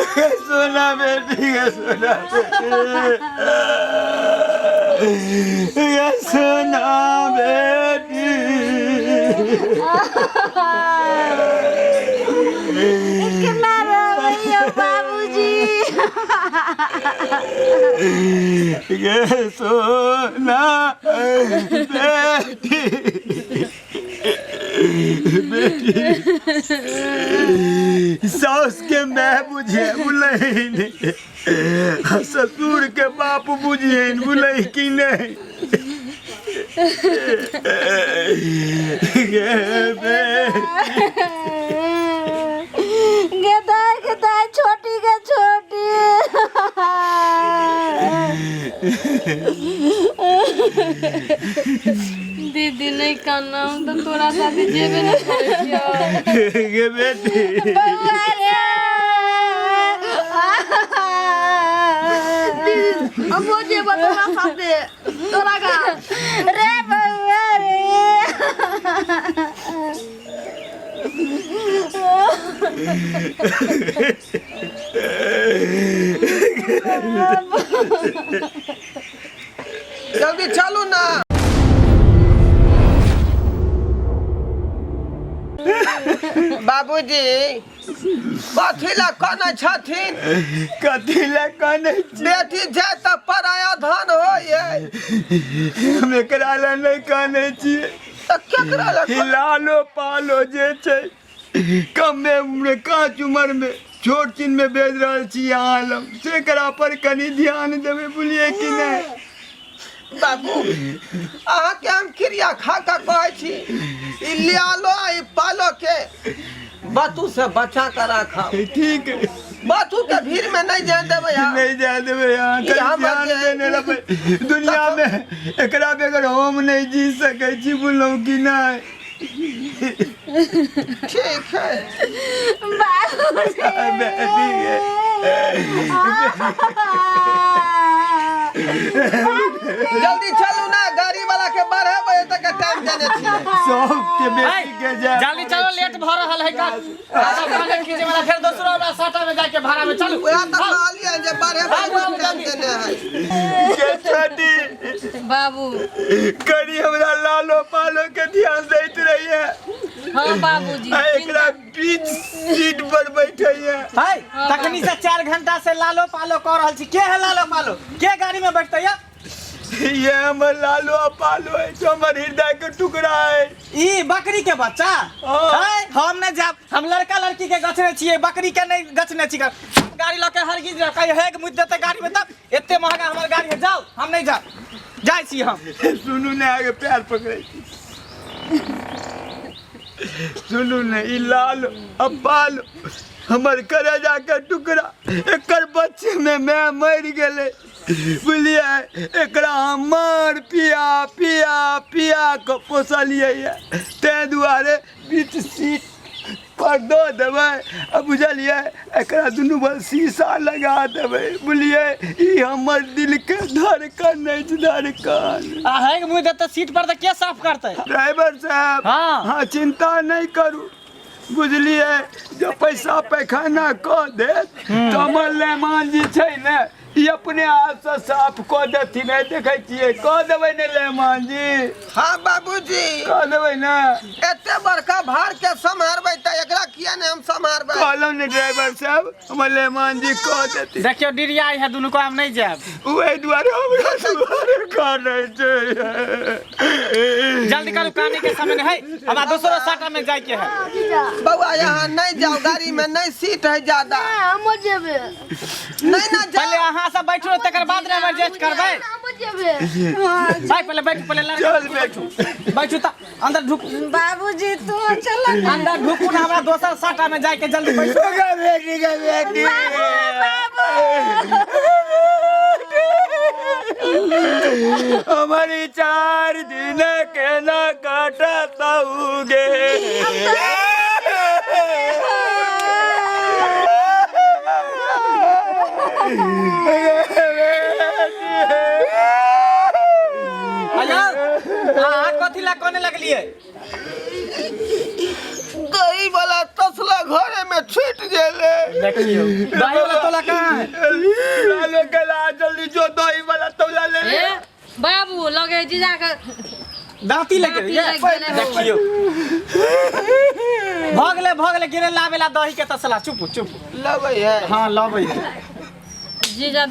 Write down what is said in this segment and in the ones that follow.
सोना बेटी गे सोना बेटी गे सोना बेटी केना रहबै यौ बाबूजी गे सोना बेटी बेटी सास के मैं बुझे बुलै ससुर के बाप बुझे बुलै कि नहीं गे बेटी गे दाय गे दाय छोटी गे छोटी दीदी नहीं काना हम तो तोरा साथे जेबे नहीं करै छियौ गे बेटी बौआ रे हम जेबो तोरा साथे तोरा का रे बौआ रे जल्दी चलू ना बाबूजी कथी लए कनै छथिन कथी लए कनै छी बेटी जाय तऽ पराया धन होइए हम एकरा लए नहि कनै छियै तऽ केकरा लए ई लालो पालो जे छै कमे उम्र काँच उम्र में छोट चिन में भेज रहल छी अहाँ लग से एकरा पर कनि ध्यान देबै बुझलियै कि नहि बाबू अहाँके हम क्रिया खा कऽ कहै छी ई लियालो आ ई पालो के बतू से बचा कऽ राखब ठीक है बतू के भीड़ में नहीं जाए देबै अहाँ। नहीं जाए देबै अहाँ ई कनि हमर ध्यान जे- देने रहबै दुनिया में एकरा बगैर हम नहीं जी सकै छी बुझलहुँ कि नहि ठीक है जल्दी चलू ना गाड़ी वाला के 12 बजे तक के टाइम देने छियै सबके बेटी के जाय जल्दी चलो लेट भ रहल है का सब गाने खींचे वाला फिर दोसरो वाला साटा में जाके भाड़ा में चलू वएह तऽ कहलियै जे 12 बजे तक टाइम देने है के छोटी बाबू करी हमरा लालो पालो के ध्यान दैत रहिए हाँ बाबूजी आ एकरा बीच सीट पर बैठे है है तखनी से 4 घंटा से लालो पालो कऽ रहल छी के है लालो पालो के गाड़ी में बैठते या ये हमर लालो आ पालो है जो हमर हृदय के टुकड़ा है ई बकरी के बच्चा हाँ। है हम नहीं जाब हम लड़का लड़की के गछने छियै बकरी के नहीं गछने छी हम गाड़ी लऽ के हरगिज न कहीं हेग मुद देते गाड़ी में तब एते महंगा हमर गाड़ी है जाओ हम नहीं जाब जाइ छी हम सुनू ने आगे प्यार पकड़े छी सुनू ने ई लाल आ पाल हमर करेजा के टुकड़ा एकर बच्चे में मैं मरि गेलै बुझलियै एकरा हम मार पिया पिया पिया कऽ पोसलियै ताहि दुआरे बीच सीट पर दऽ देबै आ बुझलियै एकरा दुनू बल शीशा लगा देबै बुझलियै ई हमर दिलके धड़कन अछि धड़कन आ हैंग मुँह देते सीट पर तऽ के साफ करतै ड्राइवर साहब हाँ। हाँ चिंता नहीं करू बुझलियै जब पैसा पैखाना कऽ देत तऽ हमर लेमान जी छै ने ई अपने हाथसँ साफ कऽ देथिन नहि देखै छियै कऽ देबै ने लेमान जी हाँ बाबूजी कऽ देबै ने एते बड़का भार के सम्हारबै तऽ एकरा किया ने हम सम्हारबै कहलहुँ ने ड्राइवर साहब हमर लेमान जी कऽ देथिन देखियौ डिरिया है दुनू को हम नहीं जायब ओहि दुआरे हमरा दुआरे कानै छै जल्दी करू काने के समय नहीं है हमरा दोसरो साटा में जाय के है बौआ यहाँ नहीं जाओ गाड़ी में नहीं सीट है ज्यादा हमो जेबे नहीं ना पहले जाओ अहाँ सब बैठू तकर बाद ने हम एडजस्ट करबै हमो जेबे भाई पहले बैठू पहले लड़का चल बैठू बैठू त अंदर ढुक बाबूजी तू चल ना अंदर ढुकू ना हमरा दोसर साटा में जाय के जल्दी बैठू गे बेटी गे बेटी हमारी 4 दिन के ना कटतौगे अयो अहाँ कथी ला कोने लगलिए दही वाला तसला घरे में छूट गेले देखियो दही वाला तोला कहाँ है? लालो के ला जल्दी जो दही वाला तौला ले ले। ए बाबू लगे जीजा के दांती लग दाँती गेलै लागि गेलै हौ। देखियो भऽ गेलै भऽ गेलै गिरे लाबेला दही के तसला। चुप चुप। लबै है। हाँ लबै है। जीजा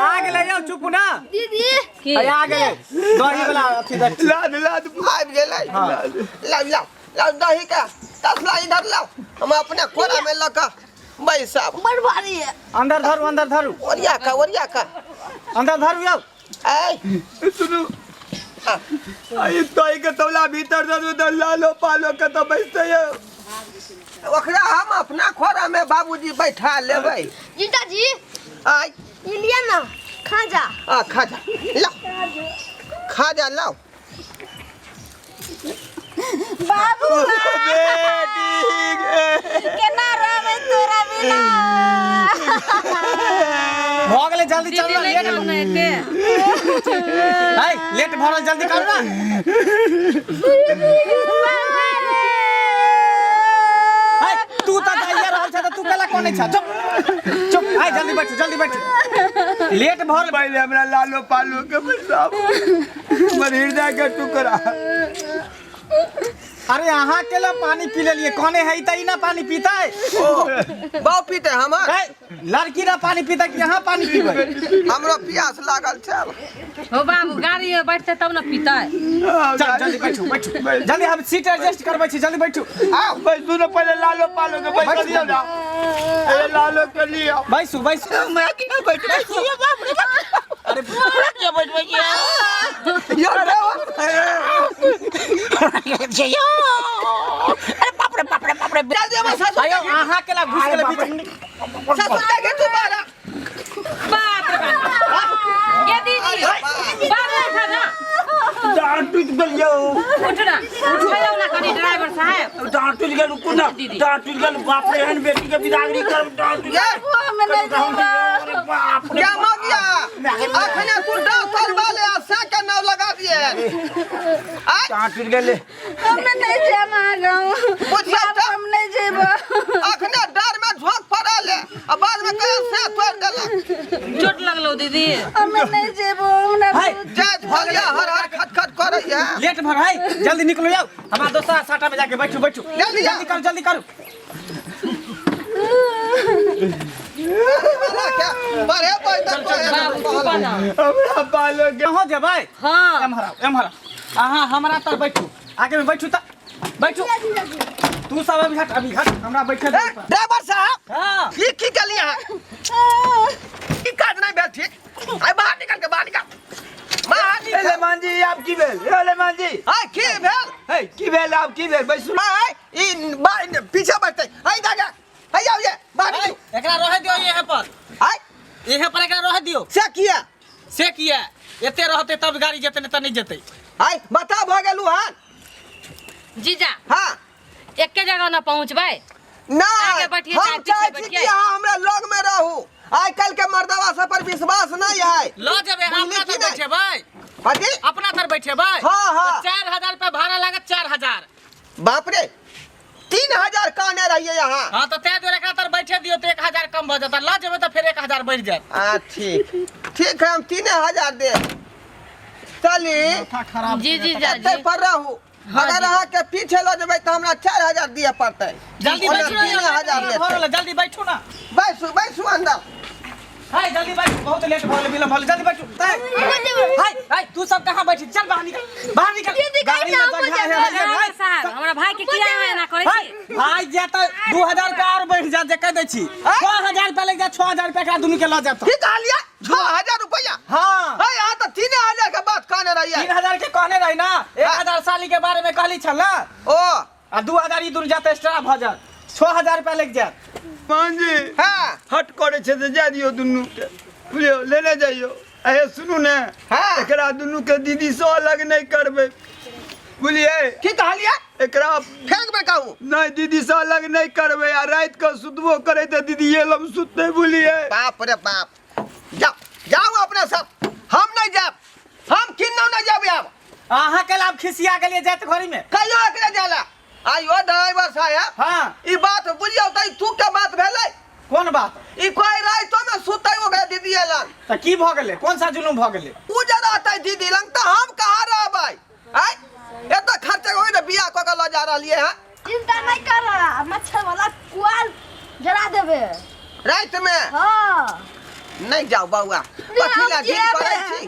आ गेलै यौ, चुप ना। दीदी। की? अरे आ गेलै दही वाला अथी देख। लाद लाद। आबि गेलै। लाउ लाउ लाउ दही के तसला इधर लाउ, हम अपने कोरा में लऽ कऽ बैसब। बड़ भारी है। अंदर धरू, अंदर धरू। ओरिया का, ओरिया का। अंदर धरू यौ। ऐ सुनू, आ ई दही के तौला भीतर दे दू तऽ लालो पालो के तऽ बैसते यौ। ओकरा हम अपना खोरा में बाबूजी बैठा लेबै। जीजाजी। आय। ये लिया ना खा जा। आ खा जा, लाओ खा जा, लाओ। बाबू। बेटी गे। केना रहबै तोरा बिना? भऽ गेलै, जल्दी चल दीदी ना। नहि लेट खाना एते। है, लेट भऽ रहल, जल्दी करू ना। है, तू तऽ जाइए रहल छ तऽ तू केला कोने छ? चुप चुप। है, जल्दी बैठू, जल्दी बैठू, लेट भऽ रहल। पहिले हमरा लालो पालो के बैसाबू, हमर हृदय के टुकड़ा। अरे अहाँ के ला पानी पी लेलिए कोने है त ई ना पानी पीतै? ओ बाउ पीते हमर। है, लड़की ना पानी पीतै कि अहाँ पानी पीबै? हमरो प्यास लागल छल। हो बाबू, गाड़ी में बैठते तब न पीतै। चल जल्दी बैठू, बैठू जल्दी, हम सीट एडजस्ट करबै छी, जल्दी बैठू। आओ। बैसू ने, पहिले लालो पालो के बैठा दियौ ना। ए लालो के लियो। बैसू बैसू। मैं के बैठबै छी? अरे यो जल्दी हमर ससुर। आयो, अहाँ के ला घुस गेलै बीच में। ससुर के घीचू बाहर। बाप रे बाप, ये दीदी, बाबू उठा ना। डांट टूट गेल यौ। उठ ना, उठाइयो ना कनी ड्राइवर साहब। डांट टूट गेल कोना? दीदी। डांट टूट गेल। बाप रे, एहन बेटी के बिदागरी कर, डांट टूट ये हमे नहीं जेबै। बाप रे। क्या मगिया, अखने तू डाव करवा ले आ से के नाव लगा दिए आय। डांट टूट गेल। हमे नहीं जाम अहाँ गाँव। पूछिए बाबू, तऽ हम नहीं जेबै। अखने डर में झोंक पड़ल है आ बाद में कहे से तोड़ देलक। चोट लगलो दीदी? हमे नहीं जेबै हमरा। है। जय भलिया हर हर खट खट करैया। लेट भर है, जल्दी निकलो जाओ, हमारा दोसरा साटा में जाके बैठू बैठू। जल्दी जाओ। जल्दी करू, जल्दी करू। पढ़े पढ़े। बाबू चुप ना। हमरा पालो के अहाँ जेबै? हाँ। एम्हर आउ, एम्हर आउ। अहाँ हमरा तर बैठू, आगे में बैठू तऽ बैठू। तू सब अभी हट, अभी हट, हमरा बैठे दे। ड्राइवर साहब। हाँ। ई की केलिए अहाँ? ई काज नहीं भेल ठीक। आइ बाहर निकल के, बाहर निकल, बाहर ए निकल। लेमान जी, आब की भेल? ए लेमान जी। आइ की भेल? हे, की भेल? आब की भेल? बैसू। आइ ई पीछे बैठते आइ दादा, आइ आओ ये बाहर निकलू। एकरा रहे दियो यहाँ पर। आइ। यहाँ पर एकरा रहे दियो। से किया? से किया, एते रहते तब गाड़ी जेते, नहीं तऽ नहीं जेते। आइ बता, भऽ गेलू हन? जीजा। हाँ। एके जगह न पहुँचबै। नहीं। आगे बैठिए, हम चाहे पीछे चाहे छी कि बैठिए। अहाँ हमरा लग में रहू। आइ काल्हि के मर्दवा सब पर विश्वास नहीं है। ल जेबै। बुझली अपना कि तर नहि? बैठेबै। कथी? अपना तर बैठेबै। हाँ। 4000 रुपया भाड़ा लागत, 4000। बाप रे, 3000 कहने रहिए यहाँ। हाँ, तऽ ताहि दुआरे एकरा तर बैठे दियौ तऽ 1000 कम भऽ जेतै, लऽ जेबै तऽ फेर 1000 बढ़ि जायत। आ ठीक ठीक है, हम 3000 दे चली। खराब। जी जीजा एते जी। पर रहू। हाँ अगर जी। अहाँ के पीछे लऽ जेबै तऽ हमरा 4000 दिअ पड़तै। जल्दी ओना बैठू ना। 3000 भऽ लेतै। गेलै, जल्दी बैठू ना। बैसू बैसू अंदर। हाय, जल्दी बैठू, बहुत लेट भऽ गेलै, विलम्ब भऽ गेलै, जल्दी बैठू। हाय हाय, तू सब कहाँ बैठी? चल बाहर निकल, बाहर निकल। दीदी, गाड़ी में कहीं जगह है, ना। है, है, ड्राइवर है। साहब, हमरा भाई के किया एना करै हाय छी? भाई, जाता 2000 रुपया और बढ़ जात जे कह दै छी। 6000 रुपया लागि जात, 6000 रुपया एकरा दुनू के लऽ जात। की कहलियै, 6000 रुपया? हाँ। है, यहाँ तऽ 3000 के बात कहने रहियै। 3000 के कहने रही ना, 1000 साली के बारे में कहली छल ना। ओ। आ 2000 ई दुनू जात एक्स्ट्रा भऽ जात, 6000 रुपया लागि जात। मान जी। हाँ। हट करै छै तऽ जाय दियौ दुनू के, बुझलियौ? लेने जइयौ। अहे सुनू ने। हाँ। एकरा दुनू के दीदी से अलग नहि करबै, बुझलियै? की कहलियै? एकरा फेर एक बेर कहू। नहि, दीदी से अलग नहि करबै आ राति कऽ सुतबो करै तऽ दीदी लग सुततै, बुझलियै? बाप रे बाप, जाओ जाओ अपने सब, हम नहीं जाब। हम किन्नो नहि जेबै आब। अहाँ के आब खिसिया गेलियै जाइत घड़ी में। कहियो एकरे जाला। आइयो ड्राइवर साहेब। हाँ। ई बात बुझियौ त ई तू के बात भेलै? कोन बात? ई कोई राइतो में सुतै ओकरा दीदी लग। त की भ गेलै? कोन सा जुलुम भ गेलै? उ जे रहतै दीदी लग त हम कहाँ रहबै? आय एत खर्चा होई ने बियाह क के ल जा रहलियै हँ। चिंता नहीं कर, मच्छर वाला कुआल जरा देबे रात में। हाँ नहीं जाओ बउआ, कथी ला जिद करै छी?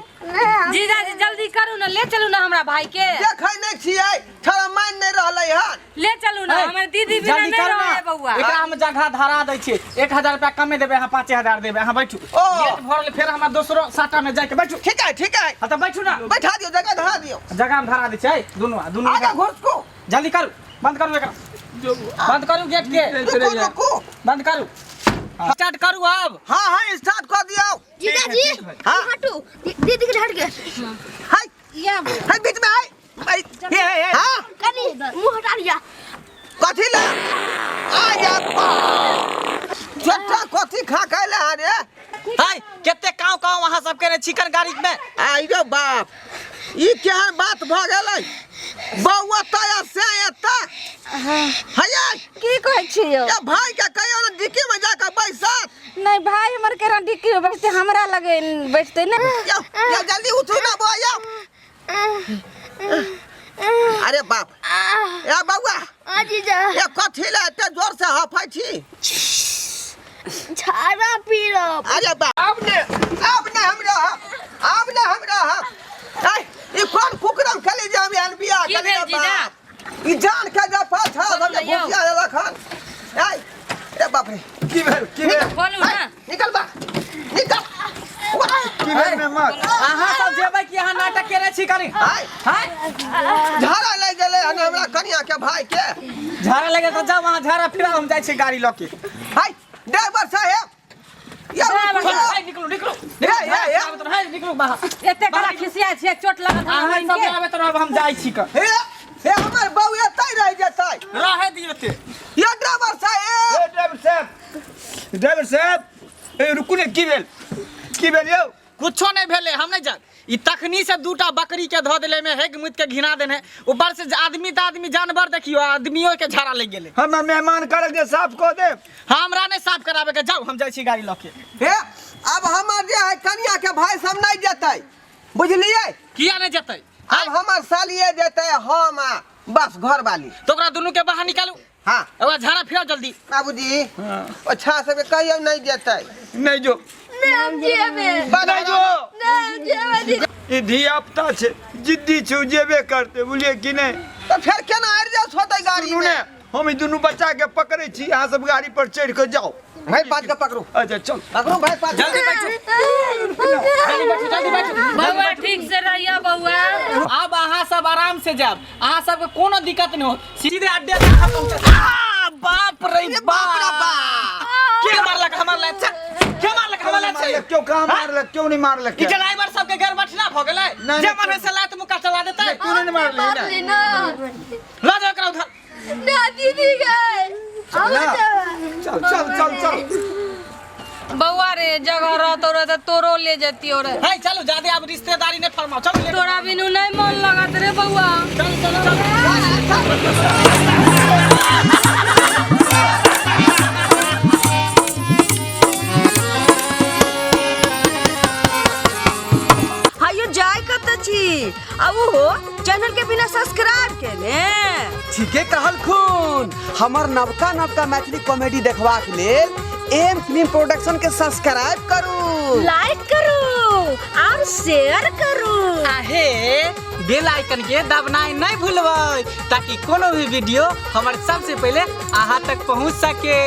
जीजाजी जल्दी करू ना, ले चलू ना हमरा भाई के। देखै नहीं छियै, थोड़ा मान नहीं रहलै हन। ले चलू ना, हमर दीदी बिना जल्दी नहीं करू ना। रहे बउआ। एकरा हम जगह धरा दै छियै, 1000 रुपया कमे देबै, अहाँ 5000 देबै, अहाँ बैठू। ओ। गेट भरल फेर हमरा दोसरो साटा में जाके बैठू। ठीक है, ठीक है। हाँ त बैठू ना। बैठा दियौ, जगह धरा दियौ। जगह हम धरा दै छियै, दुनू दुनू आगा घुसकू। जल्दी करू, बंद करू एकरा, बंद करू गेट के। रुकू रुकू, बंद करू, स्टार्ट करू अब। हाँ हाँ स्टार्ट कर दियौ। जीजाजी हाँ। हटू, दीदी के हट के। हाय हाय बीच में हाय। हे हे हाँ कनी मुंह हटा लिया। कथी ला आ जा छोटा कथी खा के ले रे। हाय केते काव काव वहां सब के चिकन गाड़ी में। आई रे बाप, ई केहन बात भ गेलै? बउआ तया से एता हैया। की कहै छियौ? ए भाई के कहियो ने डिक्की में जाके बैसत। नहीं भाई हमर केना डिक्की में बैठते, हमरा लगे बैठते ने। यो यो जल्दी उठू ना बउआ यो। अरे बाप, ए बउआ। आ जीजा। ए कथी ला एते जोर से हफै छी? झाड़ा पीरब। अरे बाप, आब ने आब ने हम रहब, आब ने हम रहब। ऐ ई कोन कुकरम खेली जे हम एहन बियाह की केली भेल रे जीजा? बाप? ई जान के जे पाछा सब जे यौ। भुसिया देलक हन। ऐ रे बाप रे, की भेल? की भेल? खोलू ना। निकल बा, निकल। की भेल मेहमान? अहाँ सब जेबै कि अहाँ नाटक केने छी कनी? आय हाय झाड़ा लागि गेलै हन हमरा कनिया के भाई के। झाड़ा लगे त जाओ वहां झाड़ा फिरा, हम जाइ छी गाड़ी ल के। हाय ड्राइवर साहेब, यौ ड्राइवर रुकू। हाय निकलू निकलू हे, हे, हे। हाय निकलू बाहर। एते कला खिसिया छियै, चोट लागत अहाँ हमरा सब के। आबैत रहब, हम जाइ छी क। हे हे हमर बहू एतै रहि जेतै। रहे दियौ एते। यौ ड्राइवर साहेब। ए ड्राइवर साहब, ड्राइवर साहब, ए रुकू ने, की भेल? की भेल यौ? कुछो नहीं भेलै, हम नहीं जान। ई तखनी से दूटा बकरी के धऽ देले में हेग मुत के घिना देने, ऊपर से आदमी त आदमी जानवर देखियो आदमियों के झाड़ा लग गेलै। हमरा मेहमान करक जे साफ कऽ देब। हमरा नहीं साफ कराबे के, जाओ हम जाइ छी गाड़ी लऽ के। हे अब हमर जे है कनिया के भाई सब नहीं जेतै, बुझलियै? किया नहीं जेतै? अब हमर सालिए जेतै, हम आ बस घर वाली। तो ओकरा दुनू के बाहर निकालू। हाँ। ओकरा झाड़ा फिराउ जल्दी। बाबूजी, ओ छा सबके कहियौ नहीं जेतै। नहीं जो। नहीं हम जेबे। नहीं जो। नहीं हम जेबे दीदी। ई धिया पुता छै, जिद्दी छै, ओ जेबे करतै, बुझलियै कि नहि? तऽ फेर केना एडजस्ट होतै गाड़ी सुनू में? ने, हम ई दुनू बच्चा के पकड़ै छी, अहाँ सब गाड़ी पर चढ़ि कऽ जाउ। भाई पाँच के पकड़ू। अच्छा चल। पकड़ू भाई पाँच। जल्दी बैठू, जल्दी बैठू, जल्दी बैठू। बउआ ठीक से रहिया बउआ। अब अहाँ सब आराम से जाब, अहाँ सबके कोनो दिक्कत नहीं होत, सीधे अड्डे पे अहाँ पहुँचब। आ बाप रे बाप रे बाप। के मारलक हमर लात? के मारलक हमर लात? क्यों कहाँ मारलक? क्यों नहीं मारलक? ई ड्राइवर सबके गड़बड़ना भ गेलै, नहीं, जे नहीं, मन से लात मुक्का चला देतै। क्यों नहीं मारलक? ना ल जाओ एकरा उधर। ना दीदी गए। चल चल चल चल। बउआ रे जगह रहतो रे त तोरो ले जतियो रे। हे चलू, जादे अब रिश्तेदारी नहीं फरमाओ, चलू ले। तोरा बिनु नहीं मन लगत रे बउआ। चलू चलू चलू। हायो जाय कत छी आ उहो चैनल के बिना सब्सक्राइब केने। ठीके कहलखुन, हमर नवका नवका मैथिली कॉमेडी देखबाक लेल एम फिल्म प्रोडक्शन के सब्सक्राइब करू, लाइक करू और शेयर करू। आहे बेल आइकन के दबनाइ नहीं भूलबै, ताकि कोनो भी वीडियो हमर सबसे पहले अहाँ तक पहुँच सके।